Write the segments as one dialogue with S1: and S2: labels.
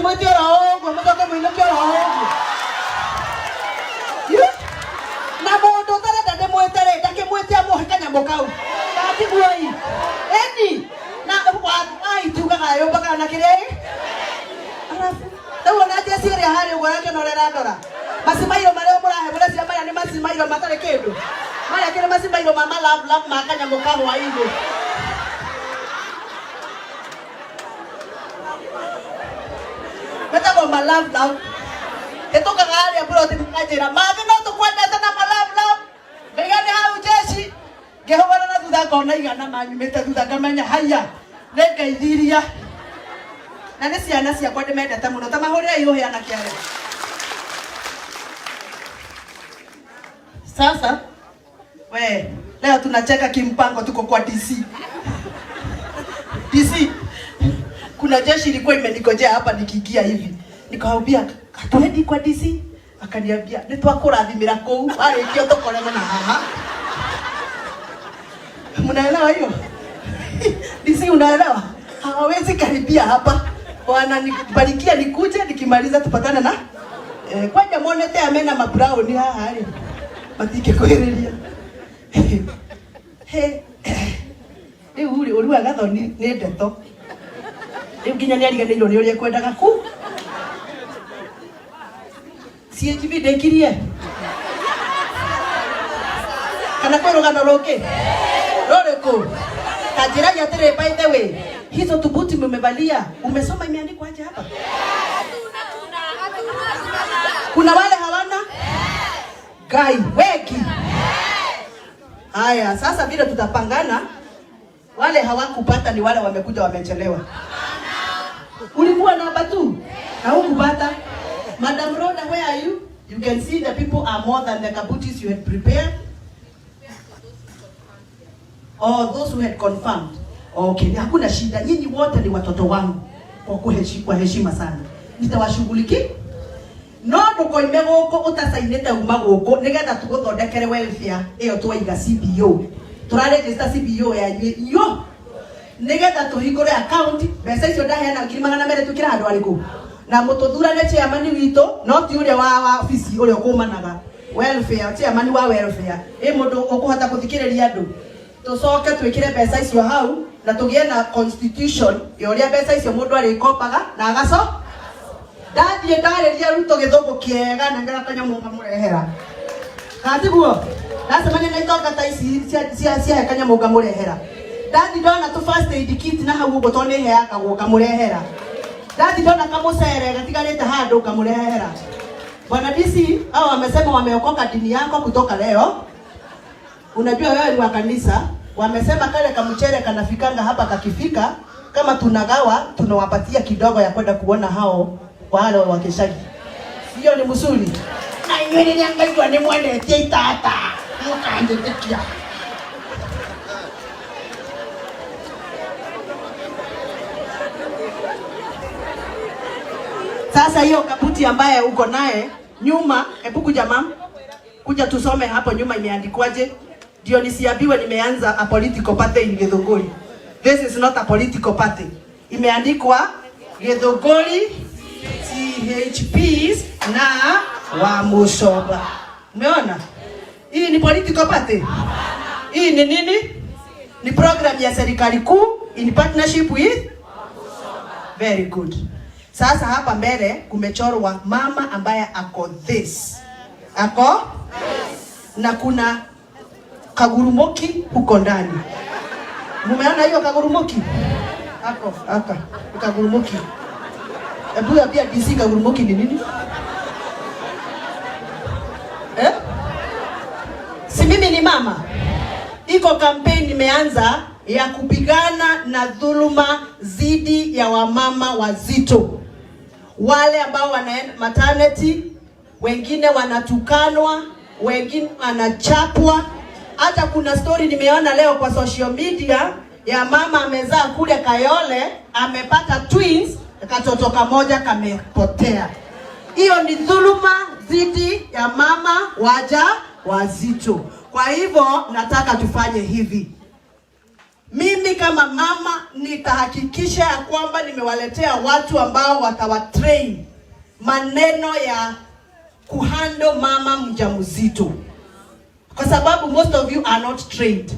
S1: Mwĩte oro ũguo mũcoke mũinũke oro ũguo. Yu, na mũndũ ũtarenda ndĩmwĩte rĩ, ndakĩmwĩte amũhe kanyamũ kau. Gatiguo i. Ĩni, na waitugaga yũmbaga na kĩrĩa ĩ. Arabu, rĩu ona njeci ĩrĩa harĩa ũguo arakĩona ũrĩa ĩrandora. Macimairo marĩa mũrahe mũreciria marĩa nĩ macimairo matarĩ kĩndũ. Marĩa kĩrĩ macimairo ma ma love love ma kanyamũ ka hwaĩ-inĩ. Metagwo ma love love. Hĩtũkaga harĩa mburoti makanjĩra mathi no tũkwendete na ma love love. Ngaiga nĩ hau jeshi. Ngĩhũgana na thutha ngona igana manyumĩte thutha ngamenya haiya nĩ ngeithiria. Na nĩ ciana ciakwa ndĩmendete mũno ta mahũrĩrei rũhĩ anake aya. Sasa we leo tunacheka kimpango, tuko kwa DC. DC kuna jeshi ilikuwa imenigojea hapa nikiingia hivi, nikamwambia hatuendi kwa DC, akaniambia nĩ twakũrathimĩra kũu warĩkia tũkorane na haha. Mnaelewa hiyo? DC unaelewa? Hawawezi karibia hapa, wananibarikia nikuje, nikimaliza tupatane na kwanja monete amena mabraoni haha rĩ matingĩkwĩrĩria. He rĩu rĩ ũru wa gathoni nĩ ndeto rĩu nginya nĩ ariganĩirwo nĩ ũrĩa ekwendaga ku CHV ndĩkirie kana kwĩ rũgano rũngĩ rũrĩkũ? Ta njĩrai atĩrĩ, by the way, hizo tubuti mmevalia, umesoma imeandikwa aje hapa? Kuna wale hawana Ngai wengi. Haya, sasa vile tutapangana, wale hawakupata ni wale wamekuja wamechelewa. Ulikuwa namba tu na hukupata. Madam Rhoda, where are you? You can see the people are more than the kabutis you had prepared. Oh, those who had confirmed. Okay, hakuna shida. Nyinyi wote ni watoto wangu kwa kwa heshima sana. Nitawashughulikia. No ndũkoime gũkũ ũtacainĩte uma gũkũ nĩgetha tũgũthondekere welfare ĩyo twaiga CBO. Tũraregister CBO yanyu yo nĩgetha tũhingũre account mbeca icio ndaheana 200,000 twĩkĩre handũ harĩkũ na mũtũthurane chairman witũ no ti ũrĩa wa obici ũrĩa ũkũmanaga welfare chairman wa welfare ĩ mũndũ ũkũhota gũthikĩrĩria andũ tũcoke twĩkĩre mbeca icio hau na tũgĩe na constitution ya ũrĩa mbeca icio mũndũ arĩkombaga na agaco ndathiĩ ndarĩria Ruto gĩthũngũ kĩega nengera kanyamũ ngamũrehera katiguo ndacemania na itonga ta ici ciahe kanyamũ ngamũrehera ndathi ndona tũ first aid kit na hau ũguo tondũ nĩ heangagwo ngamũrehera ndathi ndona kamũcere gatigarĩte handũ ngamũrehera. Bwana DC, hao wamesema wameokoka dini yako kutoka leo. Unajua wewe ni wa kanisa, wamesema kale kamchere kanafikanga hapa, kakifika kama tunagawa tunawapatia kidogo ya kwenda kuona hao wale wa Kishagi. Sio ni mzuri? Na inyuĩ rĩrĩa ngaigua nĩ mwendetie itata mũkanjĩtĩkia. Sasa hiyo kabuti ambaye uko naye nyuma, hebu kuja mam, kuja tusome hapo nyuma imeandikwaje, ndio nisiambiwe nimeanza a political party in Githunguri. This is not a political party. Imeandikwa Githunguri CHPs na wa Mucoba. Umeona? Hii ni political party? Hii ni nini? Ni program ya serikali kuu in partnership with Very good. Sasa hapa mbele kumechorwa mama ambaye ako this. Ako na kuna kagurumoki huko ndani. Mumeona hiyo kagurumoki? Ako aka kagurumoki. Hebu ambia DC kagurumoki ni nini? Eh? Si mimi ni mama. Iko campaign imeanza ya kupigana na dhuluma dhidi ya wamama wazito, wale ambao wanaenda maternity, wengine wanatukanwa, wengine wanachapwa. Hata kuna story nimeona leo kwa social media ya mama amezaa kule Kayole, amepata twins, katoto kamoja kamepotea. Hiyo ni dhuluma dhidi ya mama waja wazito. Kwa hivyo nataka tufanye hivi. Mimi kama mama nitahakikisha ya kwamba nimewaletea watu ambao watawatrain maneno ya kuhandle mama mjamzito, kwa sababu most of you are not trained,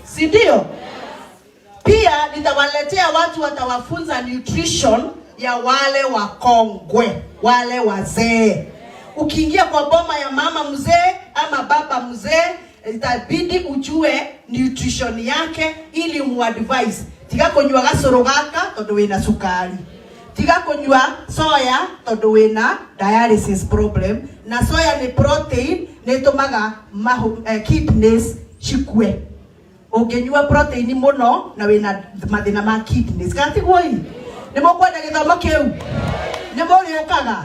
S1: si ndio? Pia nitawaletea watu watawafunza nutrition ya wale wakongwe, wale wazee. Ukiingia kwa boma ya mama mzee ama baba mzee, itabidi ujue nutrition yake ili umuadvise. Tiga kunyua gacũrũ gaka tondu wina sukari, tiga kunyua soya tondu wina dialysis problem, na soya ni protein nĩ ĩtũmaga kidneys cikue. Ũngĩnyua protein mũno na wĩna mathĩna ma kidneys, kana tiguo? Ĩ nĩ mũkwenda gĩthomo kĩu? Nĩ mũrĩũkaga?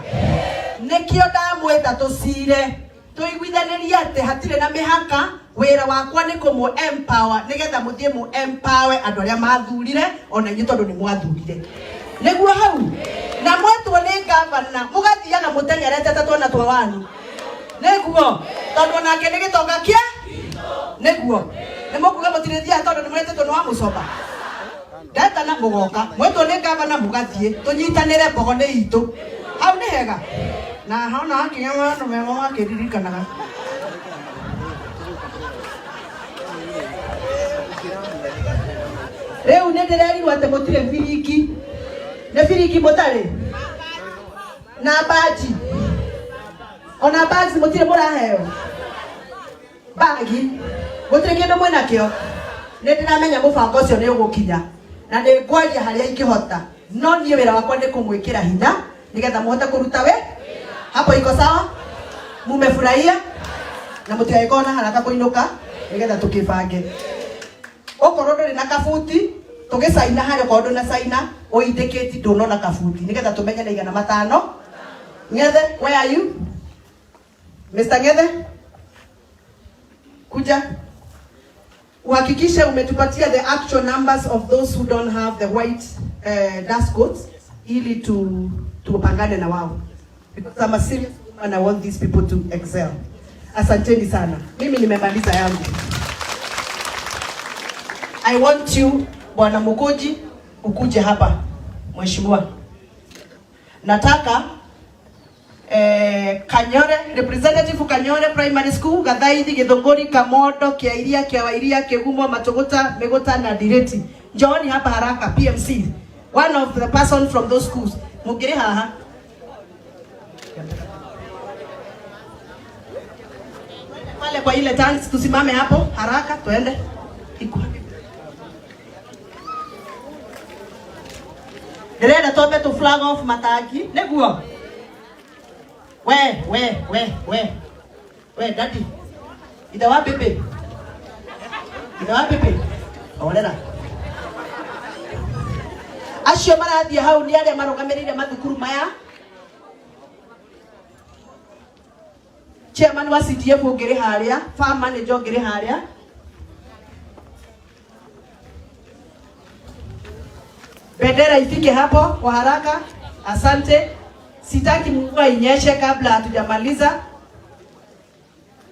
S1: Nĩkĩo ndamwĩta tũcire tũiguithanĩrie atĩ hatirĩ na mĩhaka. Wĩra wakwa nĩ kũmũ empower nĩgetha mũthiĩ mũ empower andũ arĩa mathurire ona inyuĩ, tondũ nĩ mwathurire nĩguo hau na mwetwo nĩ gavana mũgathiaga mũteng'erete ta twana twa wanu, nĩguo tondũ onake nĩ gĩtonga kĩa nĩguo nĩ mũkuga mũtirĩthiaga tondũ nĩ mwetĩtwo nĩ wa mũcoba ndetana mũgoka mwetwo nĩ gavana mũgathiĩ tũnyitanĩre mbogo nĩ itũ hau nĩ hega na hona hakinya maũndũ mega makĩririkanaga. Rĩu nĩ ndĩrerirwo atĩ mũtirĩ biringi, nĩ biringi mũtarĩ na baji, ona bags mũtirĩ mũraheo bagi, gũtirĩ kĩndũ mwĩnakĩo. Nĩ ndĩramenya mũbango ũcio nĩ ũgũkinya na nĩ ngwaria harĩa ingĩhota, no niĩ wĩra wakwa nĩ kũmwĩkĩra hinya nĩgetha mũhote kũruta we hapo. Iko sawa? Mumefurahia? Na mũtigagĩkorwo na haraka kũinũka nĩgetha tũkĩbange. Okorwo ndũrĩ na kabuti tũgĩcaina harĩa, okorwo ndũna caina ũindĩkĩti ndũnona kabuti nĩgetha tũmenye nĩ 500. Ng'ethe, where are you? Mr. Ng'ethe, kuja uhakikishe umetupatia the actual numbers of those who don't have the white dust coats ili tupangane na wao, because I'm a serious woman. I want these people to excel. Asanteni sana, mimi nimemaliza yangu. I want you, Bwana Mukunji, ukuje hapa mheshimiwa. Nataka Kanyore, representative Kanyore Primary School, Gathaithi, Githunguri, Kamondo, Kiairia, Kiawairia, Kigumo, Matuguta, Miguta na Direti. Njooni hapa haraka PMC. One of the person from those schools. Mugire haha. Pale kwa ile tanks tusimame hapo haraka tuende. Iko. Ndĩrenda twambe tu flag off matangi nĩguo we we we we we daddy, ithe wa bebe, ithe wa bebe, orera acio marathiĩ hau nĩ arĩa marũgamĩrĩire mathukuru maya. Chairman wa CDF ũngĩrĩ harĩa, farm manager ũngĩrĩ harĩa. Bendera ifike hapo kwa haraka. Asante. Sitaki mvua inyeshe kabla hatujamaliza.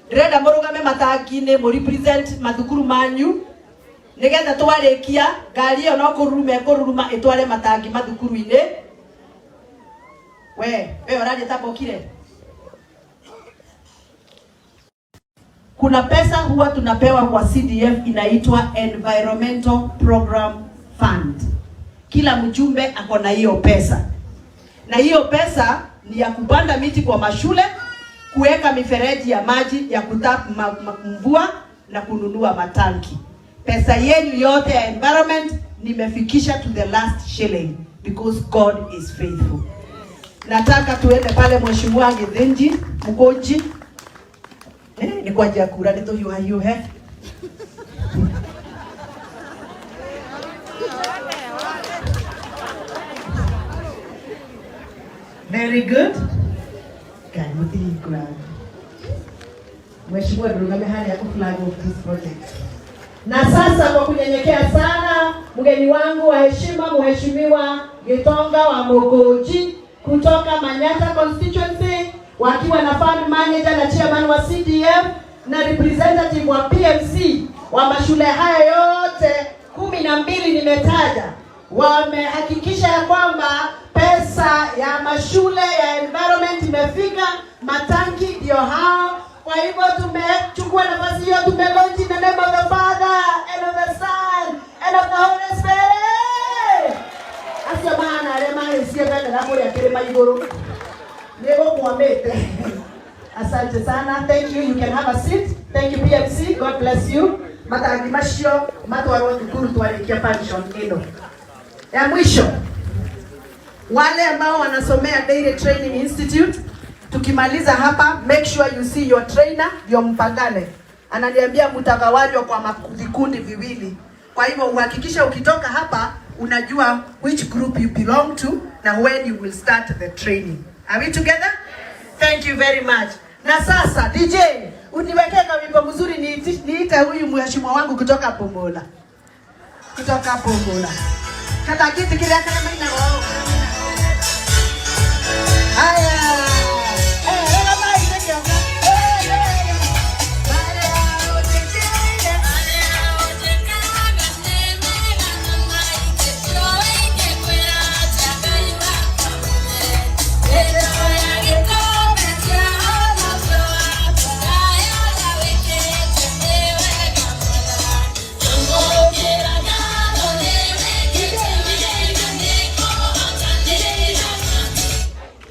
S1: Ndĩrenda mũrũgame matangi-inĩ mũ represent mathukuru manyu nigetha twarikia ngari ĩyo no kũruruma ĩkũruruma ĩtware matangi mathukuru-inĩ. We we ũraria ta mbokire. Kuna pesa huwa tunapewa kwa CDF inaitwa Environmental Program Fund. Kila mjumbe ako na hiyo pesa, na hiyo pesa ni ya kupanda miti kwa mashule, kuweka mifereji ya maji ya kutap mvua na kununua matanki. Pesa yenu yote ya environment nimefikisha to the last shilling because God is faithful. Nataka tuende pale Mheshimiwa Githinji Mukunji. Ni kwanjia kura nĩ tũhiũhahiũhe. Very good. Ngai mũtihingũra. Mheshimiwa ndũrũgame harĩa ku flag off this project. Na sasa kwa kunyenyekea sana, mgeni wangu wa heshima, Mheshimiwa Gitonga wa Mukunji kutoka Manyata constituency, wakiwa na fund manager na chairman wa CDF na representative wa PMC wa mashule haya yote. 12 nimetaja wamehakikisha ya kwamba pesa ya mashule ya environment imefika, matanki ndio hao. Kwa hivyo tumechukua nafasi hiyo, tumelaunch in the name of the Father and of the Son and of the Holy Spirit. Acio mahana arĩa mahĩcie bendera kũrĩa kĩrĩma igũrũ nĩgũkwamĩte. Asante sana. Thank you. You can have a seat. Thank you, PMC. God bless you. Matangi macio matwarwo thukuru twarĩkia function ĩno. Ya mwisho, wale ambao wanasomea Dairy Training Institute, tukimaliza hapa, make sure you see your trainer ndio mpangane. Ananiambia mtagawanywa kwa vikundi viwili. Kwa hivyo uhakikishe ukitoka hapa unajua which group you belong to na when you will start the training. Are we together? Thank you very much. Na sasa DJ, uniwekee kawimbo mzuri niite huyu mheshimiwa wangu kutoka Bumula. Kutoka Bumula. Kata kiti kile kile maina wao. Haya. Eh, rega mai nĩkĩoka. Eh, eh, Marĩa ũnjĩkĩire.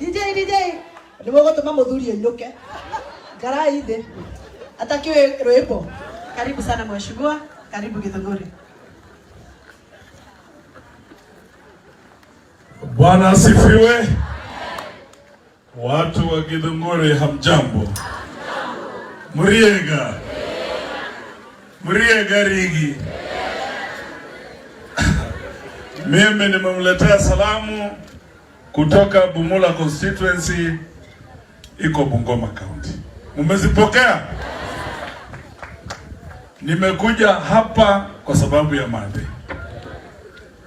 S1: DJ DJ nĩ mũgũtũma mũthuri ainũke ngarai thĩ atakiũĩ rwĩmbo. Karibu sana mheshimiwa, karibu Githunguri.
S2: Bwana asifiwe. Watu wa Githunguri hamjambo? Muriega, Muriega rigi. Mimi nimemletea salamu kutoka Bumula constituency, iko Bungoma County. Mumezipokea? Nimekuja hapa kwa sababu ya Mathe.